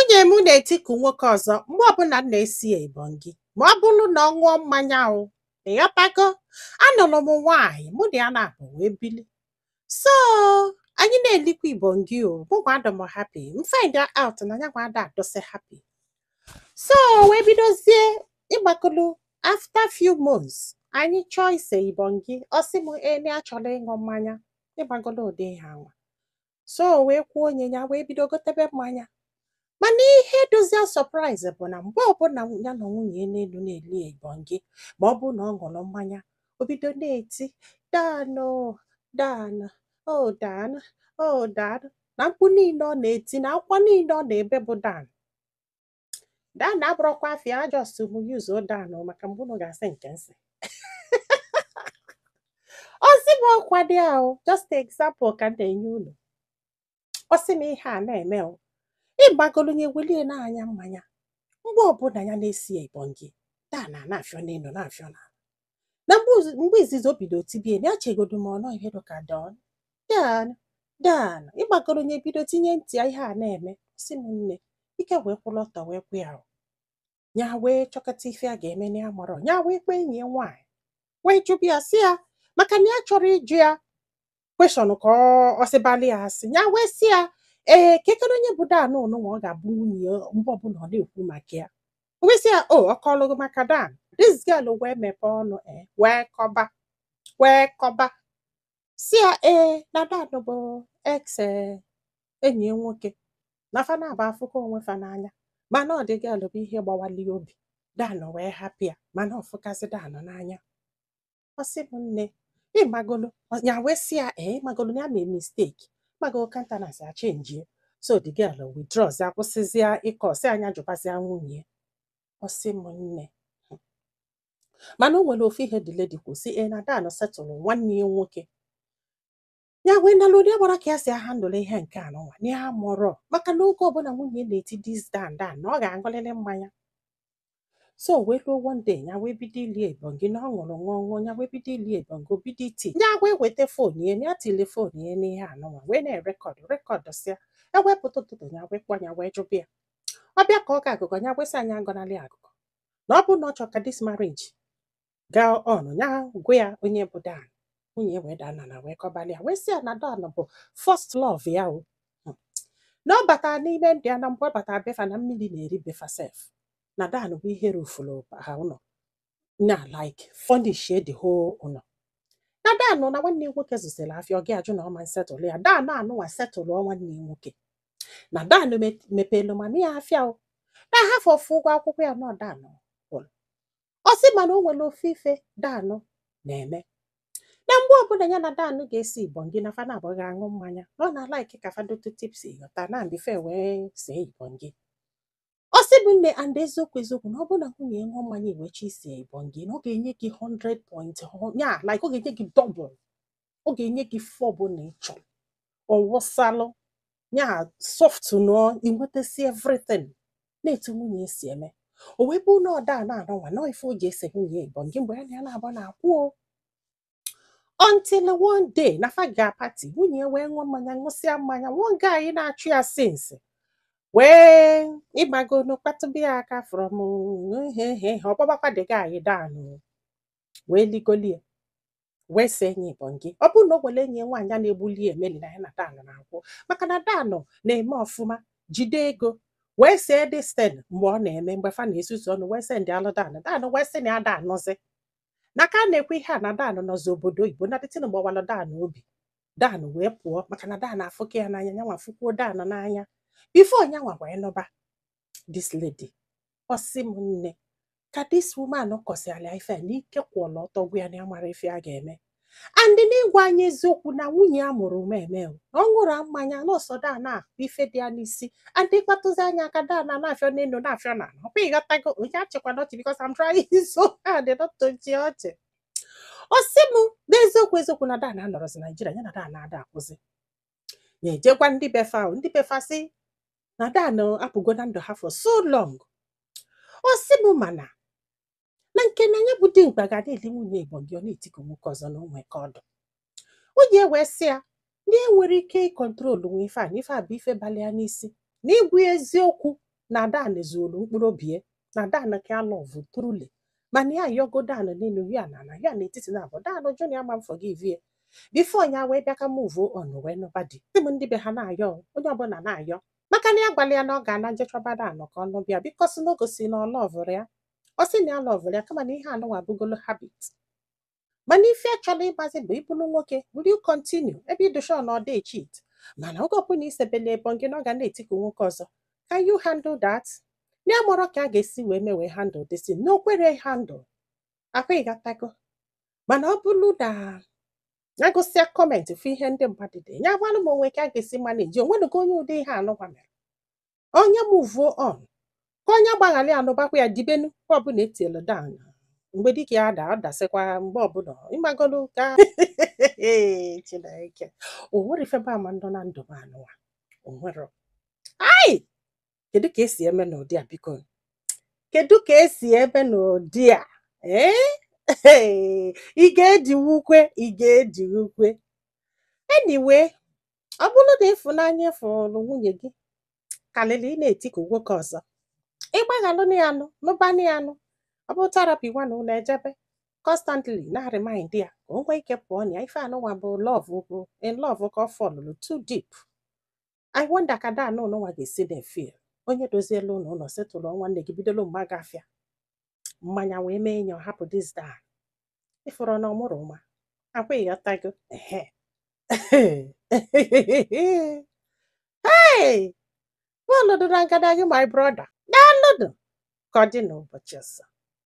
Nwunye m na-etiku nwoke ọzọ mgbe ọbụla m na-esi ya ibongi, ma ọ bụrụ na ọ ṅụọ mmanya o. Ịghọtago? Anụrụ m nwaanyị, mụ na ya na-abụ wee bili. So anyị na-elikwa ibongi o, mụ gwa adọ m happy, m find out na ya gwa ada adọsị happy. So wee bidozie ịgbakọlụ. After few months, anyị chọọ ise ibongi, ọ sị m ene achọrọ ịṅụ mmanya. Ịgbagolo ụdị ihe anwa. So wee kwuo onye ya wee bido gotebe mmanya. Mana ihe dozie surprise bụ na mgbe ọbụla ya na nwunye n'elu na-eli ibongi, ma ọ bụrụ na ọ ṅụrụ mmanya, o bido na-eti, "Dan o, Dan o, Dan o, Dan." Na mkpu niile ọ na-eti na akwa niile ọ na-ebe bụ Dan. Dan abụrụkwa afịa, just m use Dan o, maka mgbe unu ga-asị nke nsị ọ sị m ọkwa dị ahụ. Just example ka m na-enye unu. Ọ sị m ihe a na-eme o, ịgbagolu nye welie n'anya mmanya. Mgbe ọbụla ya na-esi ibongi, Dan a na-afịọ n'elu, na-afịọ n'ala. Na mgbe izizi o bido tibie na ya, chegodo ma ọ nọ ihe dị ka Dan, Dan, Dan. Ịgbagoro nye bido tinye ntị ya, ihe a na-eme. Sị m nne, ike wee kwụrụ ọtọ wee kwụ ya o. Ya wee chọkọta ife a ga-eme na ya marọ. Ya wee kpee enyi ya nwaanyị, wee jụbụ ya, sị ya maka na ya chọrọ ịjụ ya question ka ọ sịbalị ya asị. Ya wee sị ya, ee, kekere onye bụ Dan ụnụnwa ọ ga-abụ nwunye ya mgbe ọbụla ọ na-ekwu maka ya. O wee sị ya o ọ kọlụgụ maka Dan. This girl wee mepee ọnụ, ee, wee kọba, wee kọba, si ya ee, na Dan bụ ex enyi ya nwoke, na fa na-aba afụkọ onwe fa n'anya, mana ọ dị girl bụ ihe gbawali obi Dan wee hapụ ya, mana ọ fụkazị Dan n'anya. Ọ sị m nne, ịmagolo ya wee sị ya ee, ịmagolo na ya mee mistake, ịmagolo countenance ya change. So the girl withdraws ya, kwụsịzịa ịkọ, sị anya jụbazịa nwunye. Ọ sị m nne, mana o nwere ofu ihe the lady kwu, sị ee, na Dan setụlụ nwanne ya nwoke. Ya wee nalụ ya gbara ka ya si ahandụlụ ihe nke a n'ụwa na ya mụrọ, maka na oge ọbụla nwunye na-eti this Dan, Dan, na ọ ga-aṅụlịlị mmanya. So wee ruo one day, ya wee bido ili ebongi, na ọ ṅụrụ ṅụọ ṅụọ, ya wee bido ili ebongi, o bido iti. Ya wee weta phone ya, ya tili phone ya n'ihe anụnwa, wee na-erecord record sịa ewepụta. Ụtụtụ, ya wee kpọ ya, wee jụbịa ya. Ọ bịa ka ọ ga agụgọ, ya wesị anyị agọnalị agụgọ, na ọ bụ na ọ chọrọ ka this marriage gaa on, ya gwa ya onye bụ Dan. Nwunye ya wee daa na wee kọbalị ya, wee sị ya na Dan bụ first love ya o. Na ọ batara n'ime ndụ ya, na mgbe ọ batara befa, na mmiri na-eri befa sef, na Dan bụ ihe rufuru ha ụlọ na like furnish the whole ụlọ. Na Dan na nwanne ya nwoke zụsịrị afịa, ọ ga-ajụ na ọma nsetụlụ ya. Dan anụnwa setụlụ nwanne ya nwoke, na Dan mepelu mama ya afịa o, na hafụ ofu ụgwọ akwụkwọ ya nọ Dan kwụrụ. Ọ sị mana o nwere ofu ife Dan na-eme, na mgbe ọbụla ya na Dan ga-esi ibongi, na fana abụghị aṅụ mmanya, na ọ na-alike ka fadotu tipsy ghọta na mbife wee see ibongi. Ọ sị bụ nne, and eziokwu eziokwu, na ọ bụrụ na nwunye ya ṅụọ mmanya iwechi isi ibongi, na ọ ga-enye gị 100 point ya, like ọ ga-enye gị double, ọ ga-enye gị four bụ na ị chọrọ ọwụsalụ ya soft nụọ, inwetasị everything na-etu nwunye si eme. O wee bụ na ọ daa na anọnwa na ife o ji ese nwunye ibongi mgbe ya na ya na-agba na-akwụ o. Until one day, na fa ga party, nwunye wee ṅụọ mmanya, ṅụsịa mmanya, one guy na-achụ ya since wee ịgbagonu kpatụba ya aka from ihe ihe ọkpọbakwa the guy Dan o, wee ligolie wee see enyi ibongi. Ọ bụrụ na o nwere enyi ya nwaanyị a na-egbuli emeli na ya na Dan na-akwụ, maka na Dan na-eme ọfụma, jide ego wee see this thing mgbe ọ na-eme, mgbe fa na-esusu ọnụ, wee send alụ Dan. Dan wee sị na ya da anụzi na ka a na-ekwe ihe a, na Dan nọzi obodo oyibo, na dịtịn gbawara Dan obi. Dan wee pụọ, maka na Dan afụka ya n'anya, nyanwa fụkwuo Dan n'anya before nyanwa wee nụba this lady. Ọ sị m nne, ka this woman kọsịala ife a n'ike kwụọla ọtọ, gwa ya na ya mara ife a ga-eme. And n'ịgwa anyị eziokwu, na nwunye ya mụrụ eme o, na ọ ṅụrụ mmanya n'ọsọ Dan a bụ ife dị ya n'isi, and ịkpatụzi anya aka, Dan na na-afịọ n'elu, na-afịọ n'ala. Ọkwa ịghọtago? Onye achịkwana ọchị, because I'm trying so hard not to chị ọchị. Ọ sị m n'eziokwu eziokwu, na Dan anọrọzi Naijiria, ya na Dan ada akwụzi ya ejekwa ndị befa o, ndị befa sị na Dan apụgo na ndụ ha for so long. Ọ sị m mana na nke na ya bụ dimkpa ga na-eli nwunye ibongi, ọ na-etiku nwoke ọzọ na onwe ka ọdụ. Nwunye wee sị ya na e nwere ike ịcontrol nwa ife a, na ife a bụ ife balị ya n'isi, na ịgwa ya eziokwu. Na Dan zuolu mkpụrụ obi ya, na Dan ka ya love truly, mana ya yọgo Dan n'elu ya na ya n'etiti na abụ Dan jụ na ya ma forgive ya before ya wee bịa ka move on wee nụba di. Sị m, ndị be ha na-ayọ, onye ọbụla na-ayọ, maka na ya gwara ya na ọ ga-ana nje chọba Dan ka ọ nụbịa, because na o gosi na ọ loverụ ya. Ọ sị na ya loverụ ya, kama na ihe anụnwa abụgolo habit. Mana ife chọrọ ịgbazi bụ ịbụrụ nwoke, will you continue ebe ịdụshọ na ọ dị cheat, mana oge ọbụla isebele ebo gị na ọ ga na-etiku nwoke ọzọ? Can you handle that? Ya mụrụ ka a ga-esi wee mee wee handle this thing na o kwere handle akwa, ịghọtago? Mana ọ bụrụ na ya gụsịa comment, fụ ihe ndị mmadụ dị ya, gbalụ m onwe ka a ga-esi manage onwenugo onye ụdị ihe anụnwa mere, onye move on ka onye gbaghara ya, anụbakwa ya dibenu. Mgbe ọbụla etielu down, mgbe dịka ya da, ọ dasịkwa mgbe ọbụla ịmagolu ka Chineke o nwere ifebe ama ndụ na ndụ m anụwa o nwere. Ai, kedu ka esi eme n'ụdị a? Biko, kedu ka esi eme n'ụdị a? Ee, ị ga-ejiwukwe, ị ga-ejiwukwe. Anyway, ọ bụrụ na ịfụnanya ịfụrụ nwunye gị karịrị ị na-etiku nwoke ọzọ, ịgbaghalụ ya anụ, nụbanụ ya anụ. Ọ bụ therapy nwa na ụlọ ejebe constantly na remind ya ka o nwee ike pụọ na ya. Ife anụnwa bụ love, bụ in love ka ọ fallụrụ too deep. I wonder ka Dan ụnụnwa ga-esi na-efeel, onye doziela ụlọ, ụlọ setụlụ nwanne gị, bidolo mgba afịa mmanya wee mee ya ọ hapụ this Dan ịfụrụ na ọmụrụ nwa akwa, ịghọtago? Ehe, hey, bọọlụ dị na ngada gị, my brother. Daalụnụ, ka ọ dị n'ụbọchị ọzọ.